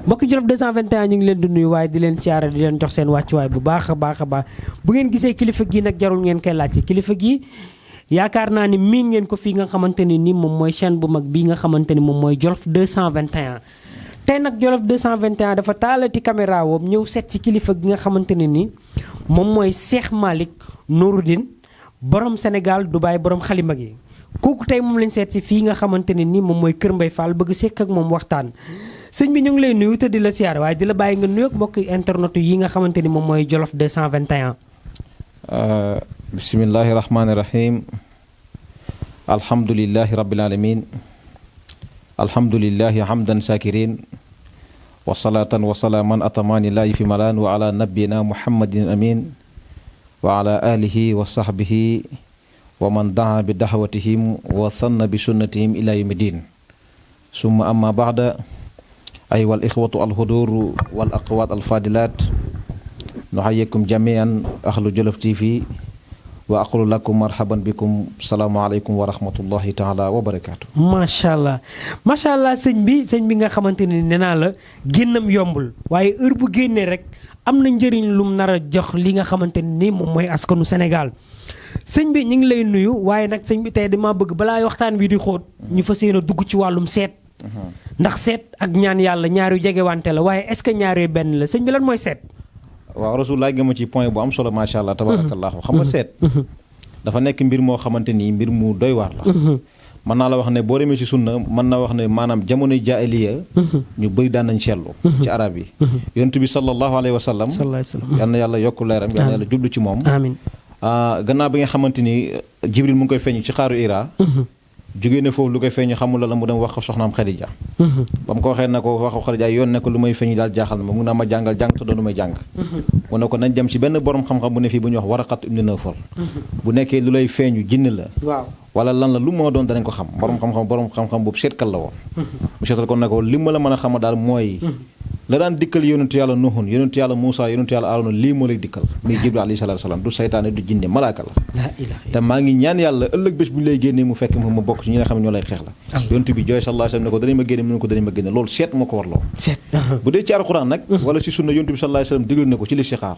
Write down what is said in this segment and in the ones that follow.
mbokki Jolof 221 ñu ngi leen di nuyu waaye di leen siyaare di leen jox seen wàccuwaay bu baax a baax a baax bu ngeen gisee kilifa gi nag jarul ngeen koy laajte kilifa gi yaakaar naa ni miin ngeen ko fii nga xamante ni moom mooy chaîne bu mag bii nga xamante ni moom mooy Jolof 221. tey nag Jolof 221 dafa taalati caméra woom ñëw seet ci kilifa gi nga xamante ne ni moom mooy Cheikh Malick Nouroudine borom Sénégal Dubaï borom xalima gi kooku tey moom lañ seet si fii nga xamante ne ni moom mooy Kër Mbaye Fall bëgg sekk ak moom waxtaan. sëñ bi ñu ngi lay nuyu te di la siyaare waaye di la bàyyi nga nuyoog mbokk internet yi nga xamante ni moom mooy Jolof 221. bismillahi rahmaani rahim alhamdulilahi rabbil alamin alhamdulilahi hamdan sakirin wa salatan wa salaaman atamani laahi fi malaan wa ala nabiyina muhammadin amin wa ala alihi wa sahbihi wa man daa bi daxwatihim wa thanna bi sunnatihim ila yawmi din summa amma baxda aywa al ixwatu al hudur wal aqwaat al fadilat nuxayikum jamian ahlu Jolof TV wa aqulu lakum marhaban bikum salaamaaleykum wa rahmatullahi taala wa barakaatu. macha allah sëñ bi nga xamante ni nee naa la génnam yombul waaye heure bu génnee rek am na njëriñ lum nar a jox li nga xamante ni moom mooy askanu Sénégal. sëñ bi ñu ngi lay nuyu waaye nag sëñ bi tey dama bëgg balaa waxtaan wi di xóot ñu fas yéene dugg ci wàllum seet. ndax seet ak ñaan yàlla ñaar yu jegewante la waaye est-ce que ñaar yu benn la sëñ bi lan mooy seet. waaw rasulullah nga ma ci point bu am solo macha allah tabarakallahu xam nga seet. dafa nekk mbir moo xamante ni mbir mu doy waar la. mën naa la wax ne boo demee ci sunna mën naa wax ne maanaam jamonoy jaahiliya ñu bëri daan nañ seetlu. ci arab yi. yonent bi sallallahu alayhi wa sallam. yal na yàlla yokk leeram yal na yàlla jublu ci moom. amiin gannaaw bi nga xamante ni Jibril mu ngi koy feeñ ci xaaru Hira. jógee ne foofu lu koy feeñu xamul la mu dem wax ko soxnaam Xadija. ba mu ko waxee na ko wax ko Xadija yoon ne ko lu may feeñu daal jaaxal na ma mun naa ma jàngal jàng te doonu may jàng. mu ne ko nañ dem ci benn borom xam-xam bu ne fii bu ñuy wax Waraqat ibn Nawfal. bu nekkee lu lay feeñu jinn la. waaw wala lan la lu moo doon danañ ko xam borom xam-xam boobu seetkal la woon. mu seetal ko ne ko li ma la mën a xama daal mooy. la daan dikkal yonentu yàlla Nuhun yonentu yàlla Muusa yonentu yàlla Aarona lii moo lay dikkal muy Jibril alayhi salaatu salaam du saytaane du jinne malaaka la te maa ngi ñaan yàlla ëllëg bés bu ñu lay génnee mu fekk ma bokk ci ñi nga xam ne ñoo lay xeex la yonentu bi jooy sallallahu alayhi wasallam ne ko danañ ma génne mu ne ko danañ ma génne loolu seet moo ko warloo bu dee ci alxuraan nag wala ci sunna yonentu bi sallallahu alayhi wasallam digal na ko ci listixaar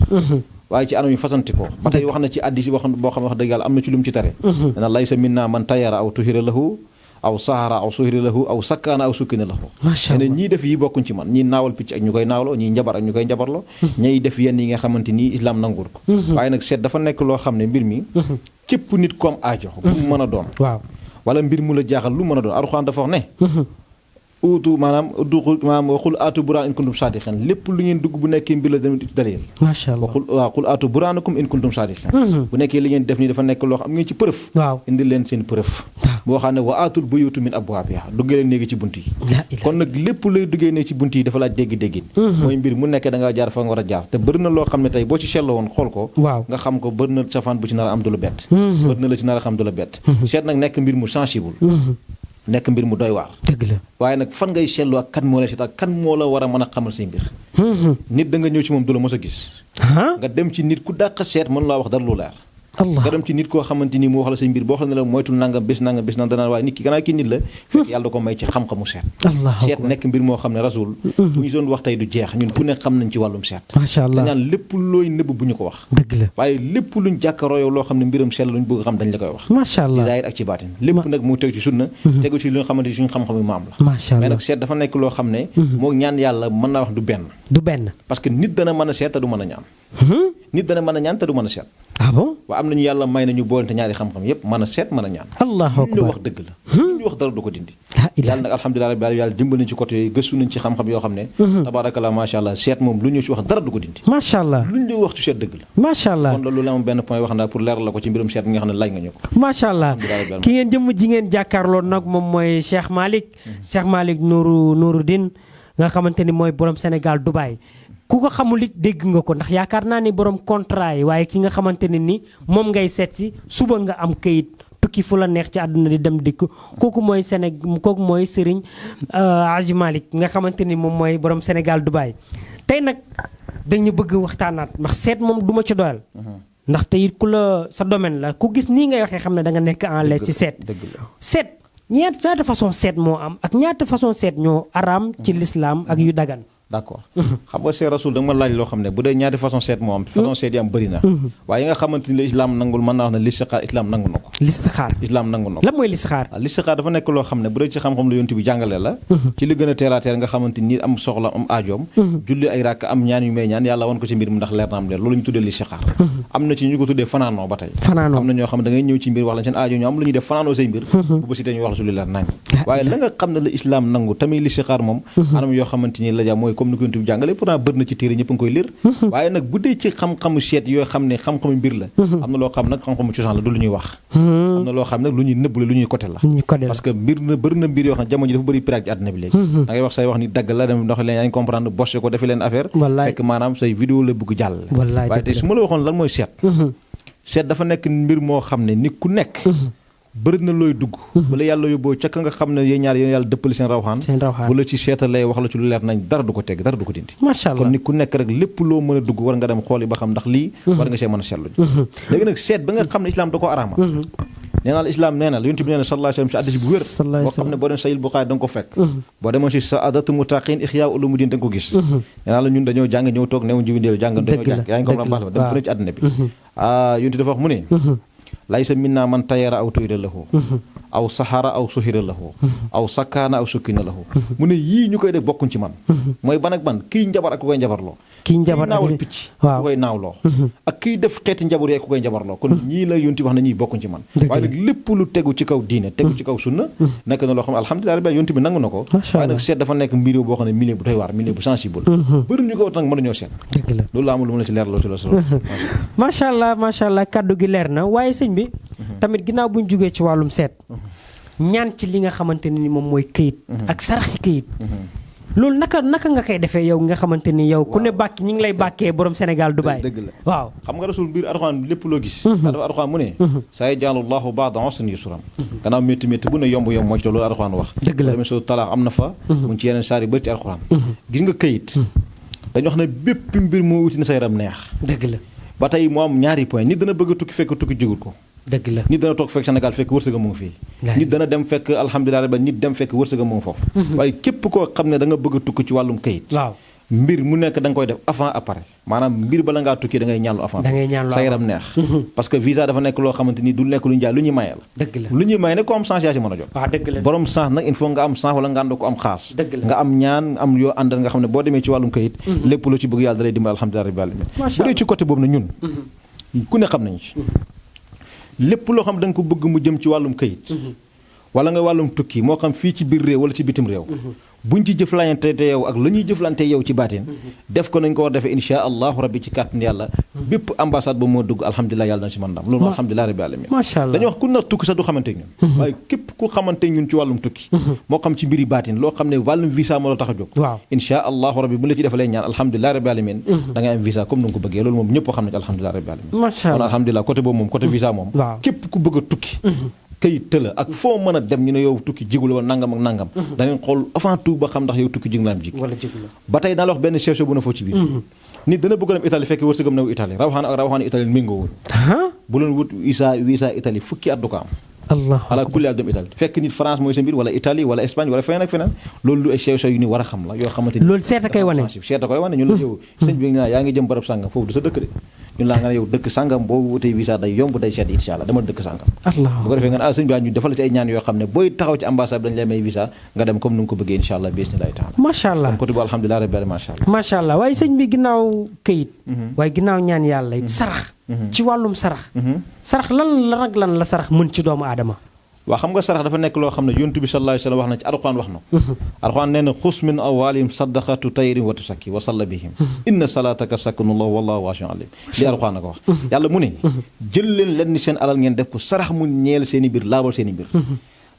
waaye ci anam yu fasanti ko ba tey wax na ci addis boo xam ne wax dëgg yàlla am na ci lu mu ci tere dana laysa minna man tayyara aw tuhira lahu aw sahara aw suhri lahu aw sakkaana aw sukkina lahu ne ñii def yi bokkuñ ci man ñii naawal picc ak ñu koy naawloo ñii njabar ak ñu koy njabarloo ñay def yenn yi nga xamante nii islam nanguur ko waaye nag seet dafa nekk loo xam ne mbir mi képp nit ko am aajo bu mu mën a doon waaw wala mbir mu la jaaxal lu mën a doon Alxuraan dafa wax ne uutu maanaam waxul aatu buraan in kuntum saadiqin lépp lu ngeen dugg bu nekkee mbir la tamit dalil macha allah waxul aatu buraanakum in kuntum saadiqin bu nekkee li ngeen def nii dafa nekk loo xam ngeen ci preuve waaw indi leen seen preuve boo xam ne wa aatul buyuutu min abwaabiha duggee leen néegi ci bunt yi kon nag lépp lay duggee néegi ci bunt yi dafa laaj dégg-déggin mooy mbir mu nekkee da ngaa jaar fa nga war a jaar te bëri na loo xam ne tey boo ci seetloo woon xool ko waaw nga xam ko bëri na safaan bu ci nar a am du la bett bëri na la ci nar a xam du la bett seet nag nekk mbir mu sensible nekk mbir mu doy waar dëgg la waaye nag fan ngay seetlu ak kan moo la seet ak kan moo la war a mën a xamal say mbir nit da nga ñëw ci moom du la mos a gis nga dem ci nit ku dàq seet mën laa wax dara lu leer nga dem ci nit koo xamante ni mu wax la say mbir boo xam ne la moytul nangam bés nangam danaa waaye nit ki gannaaw kii nit la fekk yàlla da ko may ci xam-xamu seet seet nekk mbir moo xam ne rasul bu ñu doon wax tey du jeex ñun ku ne xam nañ ci wàllum seet macha allah dañaan lépp looy nëbb bu ñu ko wax dëgg la waaye lépp luñ jàkkaroo yow loo xam ne mbiram seet luñ bëgg xam dañ la koy wax macha allah ci zaahir ak ci baatin lépp nag mu tegu ci sunna tegu ci li nga xamante ni suñu xam-xam yu maam la macha allah mais nag seet dafa nekk loo xam ne moo ñaan yàlla mën naa wax du benn parce que nit dana mën a seet te du mën a ñaan nit dana mën a ñaan te du mën a seet ah bon waaw am nañu yàlla may nañu boolante ñaari xam-xam yépp mën a seet mën a ñaan allahu akbar lu ñu wax dëgg la lu ñu wax dara du ko dindi yàlla nag alhamdulilah rabbil alamin yàlla dimbal nañ ci côté yooyu gëstu nañ ci xam-xam yoo xam ne tabarakallah macha allah seet moom lu ñu ci wax dara du ko dindi macha allah lu ñu wax ci seet dëgg la macha allah kon loolu la am benn point wax naa pour leeral la ko ci mbirum seet nga xam ne laaj nga ñu ko macha allah ki ngeen jëmm ji ngeen jàkkaarloo nag moom mooy Cheikh Malick Nouroudine nga xamante ni mooy borom Sénégal Dubaï ku ko xamul it dégg nga ko ndax yaakaar naa ni borom contrat yi waaye ki nga xamante ne ni moom ngay seet si suba nga am kayit tukki fu la neex ci àdduna di dem dikk kooku mooy kooku mooy Serigne Hadji Malick nga xamante ni moom mooy borom Sénégal Dubaï tey nag dañu bëgg waxtaanaat ndax seet moom du ma ci doyal ndax te it ku la sa domaine la ku gis nii ngay waxee xam ne da nga nekk en l'aise ci seet seet ñaata façon seet moo am ak ñaata façon seet ñoo araam ci lislaam ak yu dagan d'accord xam nga seet rasul da nga ma laaj loo xam ne bu dee ñaari façon seet moo am façon seet yi am bëri na waaye yi nga xamante ni la islam nangul mën naa wax ne listixaar islam nangu na ko islam nangu na ko lan mooy listixaar listixaar dafa nekk loo xam ne bu dee ci xam-xam la yonent bi jàngale la ci li gën a teel a teel nga xamante ni am soxla am aajoom julli ay ràkk am ñaan yu may ñaan yàlla wan ko ci mbir mu ndax leer na am leer loolu ñu tuddee listixaar am na ci ñu ko tuddee fanaanoo ba tey am na ñoo xam ne da ngay ñëw ci mbir wax lañ seen aajo ñu am lu ñuy def fanaanoo say mbir bu ba si te ñu wax la ci lu leer nañ waaye la nga xam ne la islam nangu tamit listixaar moom anam yoo xamante ni la ja mooy comme ni ko yonent bi jàngale pourtant bëri na ci téere ñëpp a ngi koy lire waaye nag bu dee ci xam-xamu seet yoo xam ne xam-xamu mbir la am na loo xam nag xam-xamu cosaan la du lu ñuy wax am na loo xam nag lu ñuy nëbb la lu ñuy côté la parce que mbir na bëri na mbir yoo xam ne jamono ji dafa bëri piraat ci àddina bi léegi da ngay wax say wax ni dagg la dem ndox leen yaa ngi comprendre bosse ko defi leen affaire fekk maanaam say vidéo la bëgg jàll waaye tey su ma la waxoon lan mooy seet dafa nekk mbir moo xam ne nit ku nekk bëri na looy dugg wala yàlla yóbboo ca ka nga xam ne yéen ñaar yéen yàlla dëppali seen rawxaan wala ci seetalee wax la ci lu leer nañ dara du ko tegg dara du ko dindi macha allah kon nit ku nekk rek lépp loo mën a dugg war nga dem xooli ba xam ndax lii war nga see mën a seetluñ léegi nag seet ba nga xam ne islam da ko araama nee naa la islam nee na yonent bi nee na sallallahu alayhi wa sallam ci addis bu wér boo xam ne boo dem Sahih Bukhari da nga ko fekk boo demoon si Saadatul Muttaqin Ihya Ulumuddin da nga ko gis nee naa la ñun dañoo jàng ñëw toog newu jiwindéelu jàng dañoo jàng yaa ngi comprendre baax la dem fu ne ci àddina bi yonent dafa wax mu ne laysa minna man tayara aw tuyra lahu aw saxara aw suhira lahu aw sakkaana aw sukkina lahu mu ne yii ñu koy def bokkuñ ci man mooy ban ak ban kii njabar ak ku koy njabarloo kii naawal picc ku koy naawloo ak kii def xeeti njabar yi ku koy njabarloo kon ñii la yonti wax na ñii bokkuñ ci man waaye nag lépp lu tegu ci kaw diine tegu ci kaw sunna nekk na loo xam ne alhamdulilah rabbi yonti bi nangu na ko waaye nag seet dafa nekk milieu boo xam ne milieu bu doy waar milieu bu sensible bëri ñu ko wat nag mën nañoo seet loolu la amul lu ma la ci leer loo ci la solo macha allah kaddu gi leer na waaye sëñ bi tamit ginnaaw bu ñu jógee ci wàllum seet ñaan ci li nga xamante ni moom mooy këyit ak saraxi këyit loolu naka nga koy defee yow nga xamante ni yow ku ne bàkki ñi ngi lay bàkkee borom Sénégal Dubaay dëgg la waaw xam nga rasul biir Alxuraan lépp loo gis dafa Alxuraan mu ne sayaj'alullaahu ba'da usrin yusran gannaaw métti bu ne yomb moo ci loolu Alxuraan wax dëgg la so talaax am na fa mu ngi ci yeneen saar yu bëri ci Alxuraan gis nga këyit dañu wax ne bépp mbir moo wuti na sa yaram neex dëgg la ba tey moo am ñaari point nit dana bëgg a tukki fekk tukki jigul ko dëgg la nit dana toog fekk Sénégal fekk wërsëga mu ngi fii nit dana dem fekk alhamdulilah rabbi nit dem fekk wërsëga mu ngi foofu waaye képp koo xam ne da nga bëgg a tukki ci wàllum kayit waaw mbir mu nekk da nga koy def avant après maanaam mbir bala ngaa tukki da ngay ñaanlu avant sa yaram neex parce que visa dafa nekk loo xamante ni du nekk lu ñu jaay lu ñuy maye la dëgg la lu ñuy maye nag ko am chance yaa si mën a jot waaw dëgg la borom chance nag il faut nga am chance wala nga ànd ko am xaas dëgg la nga am ñaan am yoo àndal nga xam ne boo demee ci wàllum kayit lépp lu ci bëgg yàlla da lay dimbal alhamdulilah rabbil alamin bu dee ci côté boobu na ñun ku ne xam nañu ci lépp loo xam da nga ko bëgg mu jëm ci wàllum kayit wala nga wàllum tukki moo xam fii ci biir réew wala ci bitim réew buñ ci jëflante te yow ak la ñuy jëflante yow ci baatin def ko nañ ko war defee insha allahu rabbi ci kàttan yàlla bépp ambassade ba moo dugg alhamdulilah yàlla na si mën ndam loolu alhamdulilah rabbi alamin macha allah dañuy wax ku nar tukki sax du xamante ñun waaye képp ku xamante ñun ci wàllum tukki moo xam ci mbiri baatin loo xam ne wàllum visa moo la tax a jóg waaw insha allahu rabbi bu la ci defalee ñaan alhamdulilah rabbi alamin da ngay am visa comme nu nga ko bëggee loolu moom ñëpp xam ne ci alhamdulilah rabbi alamin macha allah kon alhamdulilah côté boobu moom côté visa moom képp ku bëgg a tukki kayit tëla ak foo mën a dem ñu ne yow tukki jigul wala nangam ak nangam daneen xool avant tout ba xam ndax yow tukki jig naam jig ba tey naa la wax benn cherche bu na foo ci biir nit dana bëgg dem Italie fekk wërsëgam new Italie rawaxaan Italie méngoo woon bu leen wut visa Italie fukki at du ko am allah ala kulli al dem Italie fekk nit France mooy sa mbir wala Italie wala Espagne wala feneen ak feneen loolu lu ay sew yu ni war a xam la yoo xamante ni loolu seet a koy wane ñun la yow sëñ bi nga yaa ngi jëm barab sàngam foofu du sa dëkk de ñun laa nga ne yow dëkk sàngam boo wutee visa day yomb day seet insha allah dama dëkk sàngam bu ko defee nga ne sëñ bi ñu defal ci ay ñaan yoo xam ne booy taxaw ci ambassade bi dañu lay may visa nga dem comme nu nga ko bëggee insha allah bismillahi taala macha allah kon côté bu alhamdulilah rabbil alamin macha allah macha allah waaye sëñ bi ginnaaw këyit waaye ginnaaw ñaan yàlla it sarax ci wàllum sarax sarax lan la sarax mën ci doomu aadama waaw xam nga sarax dafa nekk loo xam ne yonent bi sallallahu alayhi wa sallam wax na ci alxuraan wax na alxuraan nee na xus min awwalihim sadaqatu tayrin wa tusakki wa salla bihim inna salataka sakunullah wallahu waasiun alim li alxuraan na ko wax yàlla mu ne jël leen ni seen alal ngeen def ko sarax mu ñeel seen i mbir laabal seen i mbir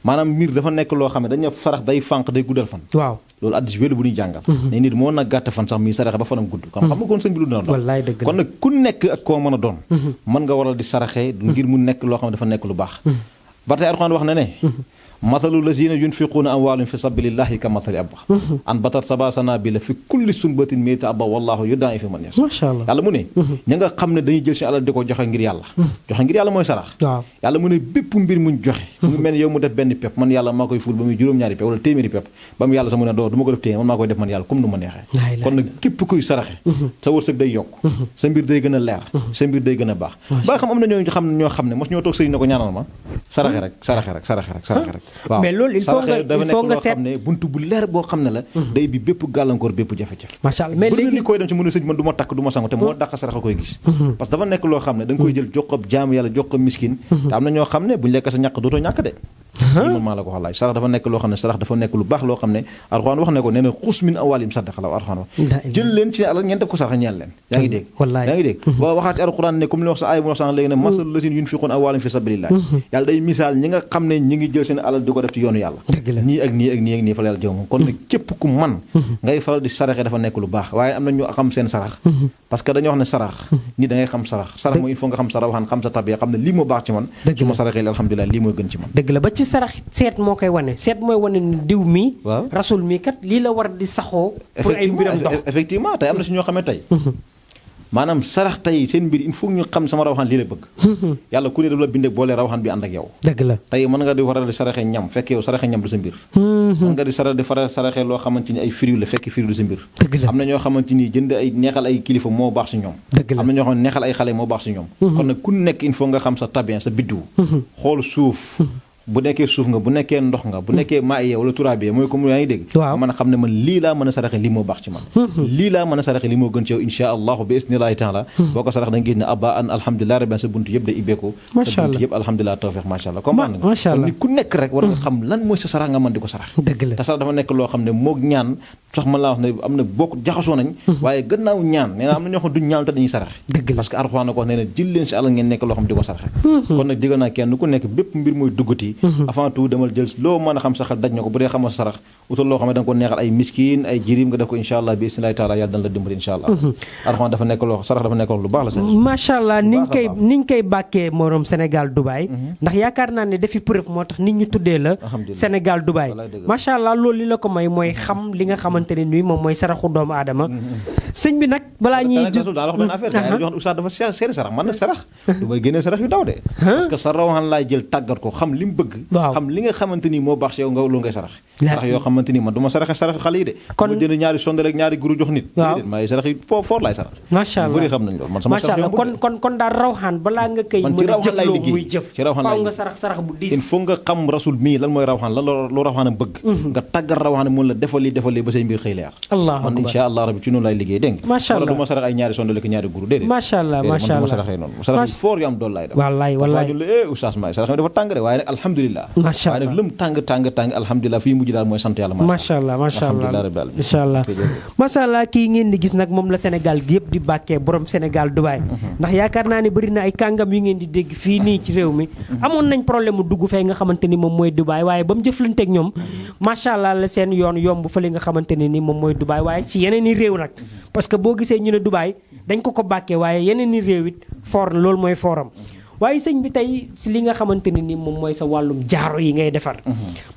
maanaam mbir dafa nekk loo xam ne dañu sarax day fànq day guddal fan waaw loolu addis wélu bu ñuy jàngal ne nit moo nag gàtt fan sax muy saraxe ba fanam gudd kon xam nga kon sëñ bi lu dina doon wallaay dëgg kon nag ku nekk ak koo mën a doon mën nga waral di saraxe ngir mu nekk loo xam ne dafa nekk lu baax ba tey alxuraan wax na ne mathalu lazina yunfiquuna amwaalahum fi sabilillahi ka mathali abba anbatat sab'a sanaabila fi kulli sunbatin mi'atu habba wallahu yudaa'ifu man yashaa. macha allah yàlla mu ne ña nga xam ne dañuy jël seen alal di ko joxe ngir yàlla. joxe ngir yàlla mooy sarax. waaw yàlla mu ne bépp mbir muñ joxe. mu ngi mel ne yow mu def benn pepp man yàlla maa koy ful ba muy juróom-ñaari pepp wala téeméeri pepp ba mu yàlla sa mu ne doo du ma ko def téeméer man maa koy def man yàlla comme nu ma neexee. kon nag képp kuy saraxe sa wërsëg day yokk sa mbir day gën a leer sa mbir day gën a baax ba xam am na ñoo xam ne mos ñoo toog sëriñ na ko ñaanal ma saraxe rek waaw mais loolu il faut nga seet xam ne buntu bu leer boo xam ne la day bi bépp gàllankoor bépp jafe-jafe macha allah mais léegi ni koy dem ci mën a sëñ man du ma takk du ma sangu te moo dàq saraxa koy gis parce que dafa nekk loo xam ne da nga koy jël jox ko jaamu yàlla jox ko miskin te am na ñoo xam ne buñu lekk sa ñàkk dootoo ñàkk de lii man maa la ko xalaay sarax dafa nekk loo xam ne sarax dafa nekk lu baax loo xam ne alxuraan wax ne ko nee na xus min awaalim sadaqa la alxuraan wax jël leen ci alal ngeen def ko sarax ñeel leen yaa ngi dégg yaa ngi dégg boo waxaat ci alxuraan ne comme li wax sa aaya bu wax sànq léegi ne masal lazina yunfiquuna awaalim fi sabilillah yàlla day misaal ñi nga xam ne ñi ngi jël seen alal di ko def ci yoonu yàlla nii ak nii ak nii ak nii fa la yàlla jëw moom kon nag képp ku man ngay faral di saraxe dafa nekk lu baax waaye am na ñu xam seen sarax parce que dañoo wax ne sarax nit da ngay xam sarax sarax mooy il faut nga xam sa rawaxaan xam sa tabiya xam ne lii moo baax ci man su ma saraxee alhamdulilah lii mooy gën ci man dëgg la ba ci sarax seet moo koy wane seet mooy wane ni diw mi rasul mi kat lii la war di saxoo pour ay mbiram dox effectivement tey am na si ñoo xamee tey maanaam sarax tey seen mbir il faut ñu xam sama rawaxaan lii la bëgg yàlla ku ne daf la bindee boole rawaxaan bi ànd ak yow dëgg la tey mën nga di waral di saraxee ñam fekk yow saraxee ñam du sa mbir mën nga di faral saraxee loo xamante ni ay fruits la fekk fruits du sa mbir am na ñoo xamante ni jënd ay neexal ay kilifa moo baax si ñoom am na ñoo xam ne neexal ay xale moo baax si ñoom kon nag ku nekk il faut nga xam sa tabien sa biddiw xool suuf bu nekkee suuf nga bu nekkee ndox nga bu nekkee maaye wala turaabi mooy comme yaa ngi dégg mën a xam ne man lii laa mën a saraxe lii moo baax ci man lii laa mën a saraxe lii moo gën ci yow insha allahu bi isnillahi taala boo ko sarax da nga gis ne abba an alhamdulilah rabbi sa buntu yëpp day ibbeeku sa buntu yëpp alhamdulilah tawfiq macha allah comprendre nga kon ni ku nekk rek war nga xam lan mooy sa sarax nga mën di ko sarax te sarax dafa nekk loo xam ne moog ñaan sax mën laa wax ne am na bokk jaxasoo nañ waaye gannaaw ñaan nee na am na ñoo xam duñ ñaan te dañuy saraxe parce que Alxuraan na ko wax nee na jël leen si àll ngeen nekk loo xam di ko saraxe kon nag digal naa kenn ku nekk bépp mbir mooy duggati avant tout demal jël loo mën a xam sa xel daj na ko bu dee xamoo sa sarax utal loo xam ne da nga ko neexal ay miskin ay jirim nga def ko insha allah bi isnillahi taala yàlla dana la dimbali insha allah Alxuraan dafa nekk loo sarax dafa nekk lu baax la sa macha allah niñ koy bàkkee morom Sénégal Dubaï ndax yaakaar naa ne dafi preuve moo tax nit ñi tuddee la Sénégal Dubaï macha allah loolu li la ko may mooy xam li nga xamante ne nii moom mooy saraxu doomu aadama sëñ bi nag balaa ñuy daal wax benn affaire daal wax oustaz dafa seeri sarax man nag sarax du may génnee sarax yu daw de parce que sa rawaxaan laay jël tàggat ko xam li mu bëgg xam li nga xamante ni moo baax si yow nga loolu ngay sarax sarax yoo xamante ni man du ma saraxe xale yi de kon ma jënd ñaari sonde rek ñaari guru jox nit déedéet maay sarax yi foor laay sarax macha allah bëri xam nañ loolu man sama macha allah kon daal rawxaan balaa nga koy mën a jëfloo muy jëf ci rawxaan faaw nga sarax bu diis il faut nga xam rasul mii lan mooy rawxaan lan lu rawxaanam bëgg nga tàggat rawxaan mun la defal li ba say mbir xëy leer man insha allah rabbi ci noonu laay liggéey dégg nga du ma sarax ay ñaari sonde rek ñaari guru déedéet macha allah macha allah man du ma saraxee noonu sarax foor yu am dool laay def wallaay oustaz maay sarax mi dafa tàng de waaye nag alhamdulilah waaye nag lëm tàng alhamdulilah fii mujj daal mooy sant yàlla macha allah incha allah macha allah kii ngeen di gis nag moom la Sénégal gi yëpp di bàkkee borom Sénégal Dubaï ndax yaakaar naa ne bëri na ay kàngam yu ngeen di dégg fii nii ci réew mi amoon nañ problème mu dugg fee nga xamante ni moom mooy Dubaï waaye ba mu jëflanteeg ñoom macha allah la seen yoon yomb fa li nga xamante ne ni moom mooy Dubaï waaye ci yeneen i réew nag parce que boo gisee ñu ne Dubaï dañ ko bàkkee waaye yeneen i réew it foor loolu mooy fooram waaye sëñ bi tey si li nga xamante ne ni moom mooy sa wàllum jaaro yi ngay defar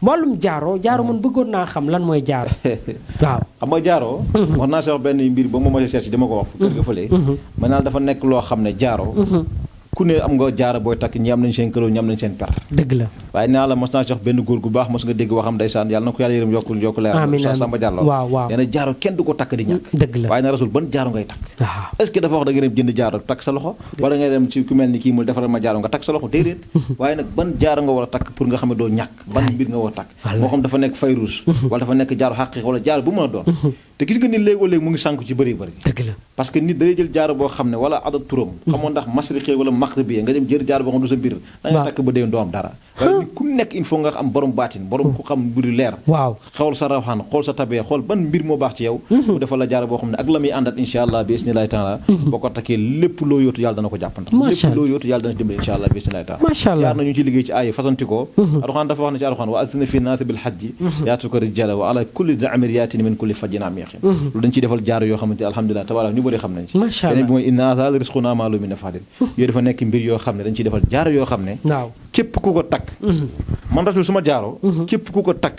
wàllum jaaro man bëggoon naa xam lan mooy jaaro waaw xam nga jaaro wax naa si wax benn mbir ba moom ma seet si dama ko wax kër ga fële man daal dafa nekk loo xam ne jaaro ku ne am nga jaara booy takk ñi am nañ seen këloo ñi am nañ seen per dëgg la waaye naa la mos naa si wax benn góor gu baax mos nga dégg waxam ndeysaan yàlla na ko yàlla yërëm yokku leer sa Samba Diallo waaw nee na jaaro kenn du ko takk di ñàkk dëgg la waaye na rasul ban jaaro ngay takk est-ce que dafa wax da nga dem jënd jaaro takk sa loxo wala ngay dem ci ku mel ni kii mu defaral ma jaaro nga takk sa loxo déedéet waaye nag ban jaaro nga war a takk pour nga xam ne doo ñàkk ban mbir nga war a takk moo xam dafa nekk fayruus wala dafa nekk jaaro xaqiq wala jaaro bu mën a doon te gis nga nit léegi mu ngi sànku ci bëri dëgg la parce que nit day jël jaaro boo xam ne wala adat turam xamoon ndax masriqi wala maghribi nga dem jël jaaro boo xam du sa mbir da nga takk ba déwén doo am dara waaye nit ku nekk il faut nga am borom baatin borom ku xam mbiri leer waaw xool sa rawxaan xool sa tabee xool ban mbir moo baax ci yow mu defal la jaaro boo xam ne ak la muy àndat insha allah bi isnillahi taala boo ko takkee lépp loo yóotu yàlla dana ko jàppandal lépp loo yóotu yàlla dana dimbali insha allah bi isnillahi taala jaar nañu ci liggéey ci aaya fasanti ko Alxuraan dafa wax ne ci Alxuraan wa azzina fi naasi bil hajji yaatuka rijala wa ala kulli da'mir yaatin min kulli fajjin amiqin lu dañ ciy defal jaaro yoo xamante alhamdulilah tabarak ñu bëri xam nañ ci beneen bi mooy inna haadha rizqunaa ma'luumun min fadil yooyu dafa nekk mbir yoo xam ne dañ ciy defal jaaro yoo xam ne képp ku ko takk man rasul su ma jaaroo képp ku ko takk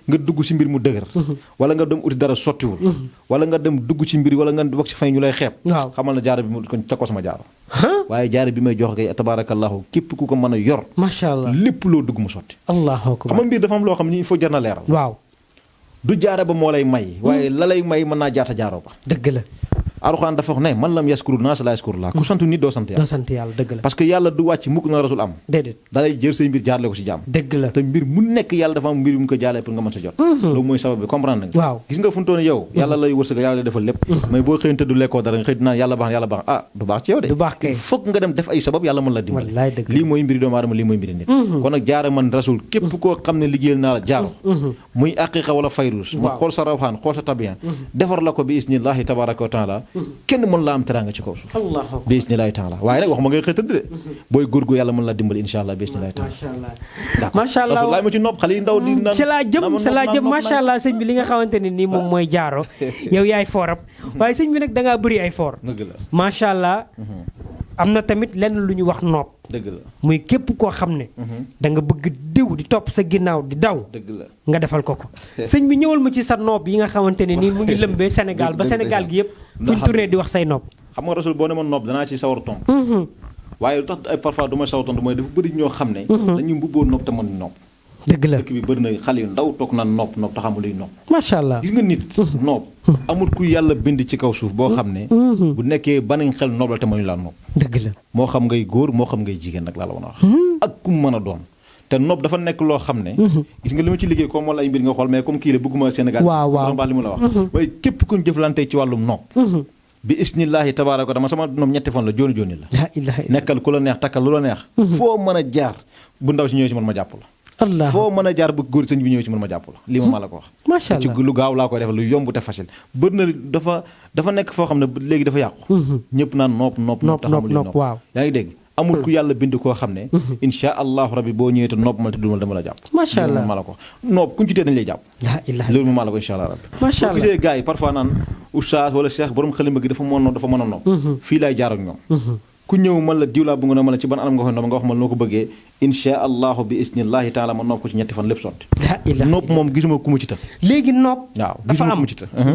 nga dugg ci mbir mu dëgër wala nga dem uti dara sottiwul wala nga dem dugg ci mbir wala nga wax ci fay ñu lay xeeb xamal na jaaro bi mu kon ca ko sama jaaro waaye jaaro bi may jox kay tabarakallahu képp ku ko mën a yor macha allah lépp loo dugg mu sotti allahu akbar xam nga mbir dafa am loo xam ni il faut jar na leeral waaw du jaara ba moo lay may waaye la lay may mën naa jaata jaaroo ba dëgg la Alxuraan dafa wax ne man lam yaskuru naas laa yaskuru laa ku sant nit doo sant yàlla doo sant yàlla dëgg la parce que yàlla du wàcc mukk na rasul am déedéet da lay jël say mbir jaarale ko ci jaam dëgg la te mbir mu nekk yàlla dafa am mbir mu ko jaarale pour nga mën sa jot loolu mooy sabab bi comprendre nga waaw gis nga fu mu toll yow yàlla lay wërsëgal yàlla lay defal lépp mais boo xëyante du lekkoo dara nga xëy naan yàlla baax ah du baax ci yow de du baax kay foog nga dem def ay sabab yàlla mën la dimbali wallaay dëgg lii mooy mbiri doomu aadama lii mooy mbiri nit kon nag jaara man rasul képp koo xam ne liggéeyal naa la jaaro muy aqiqa wala fayrus ma xool sa rawxaan xool sa tabiyan defar la ko bi isnillahi tabaraka wa taala kenn mën la am teranga ci kaw suuf bi isnillahi taala waaye nag wax ma ngay xëy tëdd de booy góorgu yàlla mën la dimbali insha allah bi isnillahi taala macha allah laay ma ci nopp xale yi ndaw di naan ci laa jëm macha allah sëñ bi li nga xamante ne nii moom mooy jaaro yow yaay fooram waaye sëñ bi nag da ngaa bëri ay foor macha allah am na tamit lenn lu ñu wax nopp dëgg la muy képp koo xam ne da nga bëgg diw di topp sa ginnaaw di daw dëgg la nga defal ko sëñ bi ñëwal ma ci sa nopp yi nga xamante ne nii mu ngi lëmbee Sénégal ba Sénégal gi yëpp fu ñu tourné di wax say nopp xam nga rasul boo ne ma nopp danaa ci sawar tontu waaye lu tax ay parfois du ma sawar tontu mooy dafa bëri ñoo xam ne dañuy mbubboo nopp te mën nopp dëgg la dëkk bi bëri na xale yu ndaw toog naan nopp te xamul luy nopp macha allah gis nga nit nopp amul ku yàlla bind ci kaw suuf boo xam ne bu nekkee banañ xel nopp la te mënuñu laa nopp dëgg la moo xam ngay góor moo xam ngay jigéen nag laa la wan a wax ak ku mu mën a doon te nopp dafa nekk loo xam ne gis nga li ma ci liggéey comme wala ay mbir nga xool mais comme kii la bëgguma Sénégal waaw baax li mu la wax waaye képp kuñ jëflante ci wàllum nopp bi isnillahi tabaaraka dama sama nopp ñetti fan la jooni jooni la nekkal ku la neex takkal lu la neex foo mën a jaar bu ndaw si ñëwee si man ma jàpp la allah foo mën a jaar bu góor sëñ bi ñëwee ci mën ma jàpp la lii ma maa la ko wax macha allah ci lu gaaw laa koy defal lu yomb te facile bër na dafa nekk foo xam ne léegi dafa yàqu ñëpp naan nopp te xamul nopp waaw yaa ngi dégg amul ku yàlla bind koo xam ne insha allahu rabbi boo ñëwee te nopp ma te duma dama la jàpp macha allah maa la ko wax nopp kuñ ci tee dañu lay jàpp loolu ma maa la ko insha allah rabbi macha allah boo gisee gars yi parfois naan oustaz wala cheikh borom xalima gi dafa mën a nopp fii laay jaar ak ñoom ku ñëw man la diw laa bëgg na ma la ci ban anam nga koy nopp nga wax ma noo ko bëggee insha allahu bi isnillahi taala ma nopp ko ci ñetti fan lépp sotti nopp moom gisuma ku mu ci ta léegi nopp waaw dafa am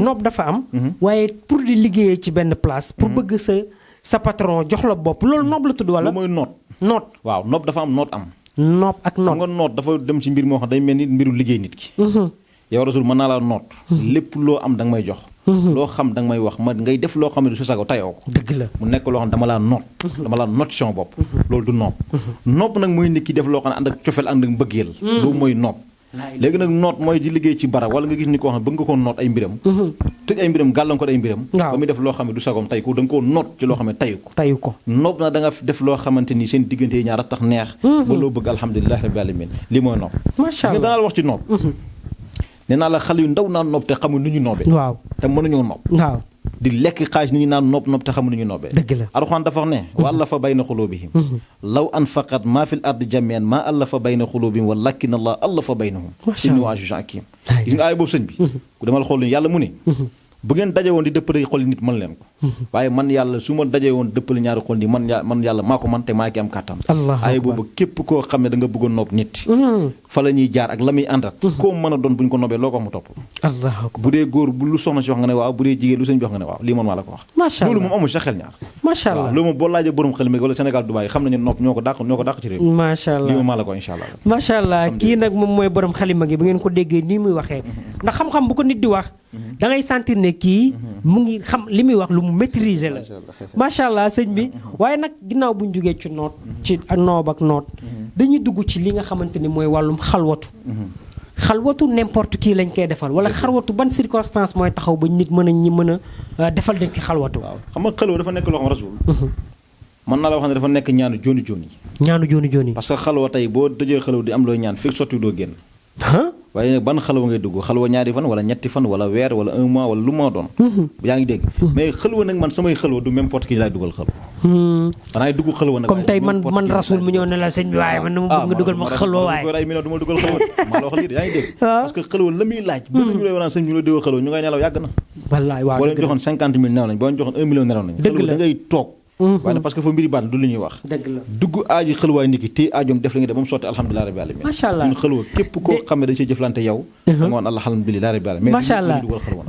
nopp dafa am waaye pour di liggéeyee ci benn place pour bëgg sa patron jox la bopp loolu nopp la tudd wala mooy noot waaw nopp dafa am noot am nopp ak nopp xam nga noot dafa dem ci mbir moo xam day mel ni mbiru liggéey nit ki yow rasul mën naa la noot lépp loo am da nga may jox loo xam da nga may wax ma ngay def loo xam ne du sa sago tayoo ko dëgg la mu nekk loo xam ne dama laa noot ci sama bopp loolu du nopp nopp nag mooy nit ki def loo xam ne ànd ak cofeel ànd ak mbëggeel loolu mooy nopp léegi nag noot mooy di liggéey ci bara wala nga gis ni koo xam ne bëgg nga koo noot ay mbiram tëj ay mbiram gàllankoor ay mbiram ba muy def loo xam ne du sagoom tay ko da nga koo noot ci loo xam ne tayu ko nopp nag da nga def loo xamante ni seen diggante yi ñaar a tax neex ba loo bëgg alhamdulilahi rabbil alamin lii mooy nopp macha allah danaa la wax ci nopp nee naa la xale yu ndaw naan nopp te xamul nu ñu noobee waaw te mënuñoo nopp waaw di lekk xaalis ni ñu naan nopp te xamul nu ñu noobee dëgg la Alxuraan dafa wax ne wa allafa bayna xulubihim law anfaqat maa fil ardi jamian maa allafa bayna xulubihim walakin allah allafa baynahum innahu azizun hakim gis nga aay boobu sëñ bi ku demal xool yàlla mu ne bu ngeen daje woon di dëppale xol nit mën leen ko waaye man yàlla su ma daje woon dëppale ñaari xol ni man yàlla maa ko man te maa ki am kàttan ay boobu képp koo xam ne da nga bëggoon nopp nit fa la ñuy jaar ak la muy àndat koo mën a doon bu ñu ko nobbee loo ko wax mu topp bu dee góor bu lu soxna si wax nga ne waaw bu dee jigéen lu sëñ bi wax nga ne waaw lii man maa la ko wax loolu moom amul sa xel ñaar macha allah loolu moom boo laajee borom xel mi wala Sénégal Dubaay xam nañu nopp ñoo ko dàq ci réew macha allah lii moom maa la ko insha allah macha allah kii nag moom mooy borom xalima gi bu ngeen ko déggee nii muy waxee ndax xam-xam bu ko nit di wax da ngay sentir ne kii mu ngi xam li muy wax lu mu maîtriser la macha allah sëñ bi waaye nag ginnaaw bu ñu jógee ci noot ci noob ak noot dañuy dugg ci li nga xamante ni mooy wàllum xalwatu n'importe qui lañ koy defal wala xalwatu ban circonstance mooy taxaw ba nit mën a defal dañ ki xalwatu waaw xam nga xalwa dafa nekk loo xam rasul mën naa la wax ne dafa nekk ñaanu jooni jooni parce que xalwa tey boo dëjee xalwa di am looy ñaan fekk sotti doo génn waaye nag ban xalwa ngay dugg xalwa ñaari fan wala ñetti fan wala weer wala un mois wala lu ma doon yaa ngi dégg mais xalwa nag man samay xalwa du n'importe qui laay dugal xalwa danaay dugg xalwa nag comme tey man rasul mu ñëw ne la sëñ bi waaye man dama bëgg nga dugal ma xalwa waaye ay million du ma dugal xalwa maa la wax lii yaa ngi dégg parce que xalwa la muy laaj bëgg ñu lay wanaan sëñ ñu la dugal xalwa ñu ngay nelaw yàgg na wallaay waaw boo leen joxoon 50 000 nelaw nañ boo leen joxoon 1 million nelaw nañ xalwa da ngay toog waaye nag parce que fa mbiri baat du lu ñuy wax dëgg la dugg aaji xëlwaay nit ki téye aajoom def la nga def ba mu sotti alhamdulilah rabbil alamin macha allah ñun xëlwa képp koo xam ne dañ see jëflante yow da nga woon alhamdulilah rabbil alamin macha allah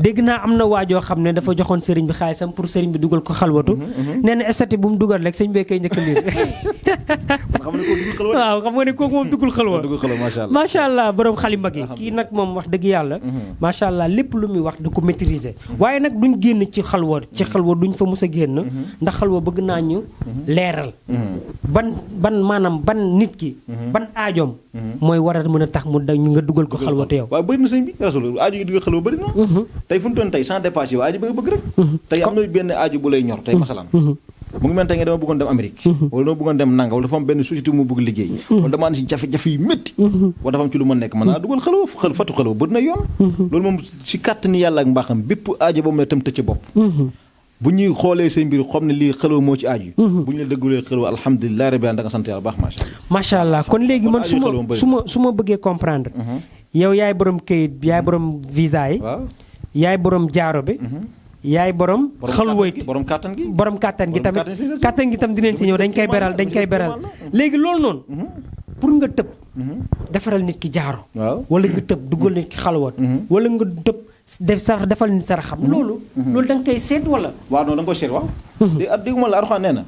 dégg naa am na waajoo xam ne dafa joxoon sëriñ bi xaalisam pour sëriñ bi dugal ko xalwatu nee na estati bu mu dugal rek sëñ bee koy njëkk a liir waaw xam nga ne kooku moom duggul xalwa macha allah borom xalimba gi kii nag moom wax dëgg yàlla macha allah lépp lu muy wax du ko maîtriser waaye nag duñ génn ci xalwa duñ fa mus a génn ndax xalwa bëgg naa ñu leeral ban maanaam ban nit ki ban aajoom mooy war a mën a tax mu nga dugal ko xalwatu yow waaw bëri na sëñ bi rasul aajo yi dugal xalwa bëri na tey fu mu toon tey sans dépassé aajo bi nga bëgg rek tey am na benn aajo bu lay ñor tey masalan mu ngi mel tey nga dama bëggoon dem Amérique wala dama bëggoon dem nanga wala dafa am benn société mu bëgg liggéey wala dama am si jafe-jafe yu métti wala dafa am ci lu ma nekk mën naa dugal fatu xalwa bëri na yoon loolu moom si kàttani yàlla ak mbaaxam bépp aajo ba mu ne tam tëcc bopp bu ñuy xoolee say mbir xam ne lii xalwa moo ci aaju bu ñu la dëggulee xalwa alhamdulilah rabbi da nga sant yàlla baax macha allah kon léegi man su ma bëggee comprendre yow yaay borom këyit yaay borom visa yi yaay borom jaaro bi yaay borom xalwayt borom kàttan gi tamit kàttan gi tam dinañ si ñëw dañ koy beral léegi loolu noonu pour nga tëb defaral nit ki jaaro wala nga tëb dugal nit ki xalwat wala nga tëb defal nit saraxam loolu da nga koy seet wala waaw non da nga koy seet waaw dégg ma la Alxuraan nee na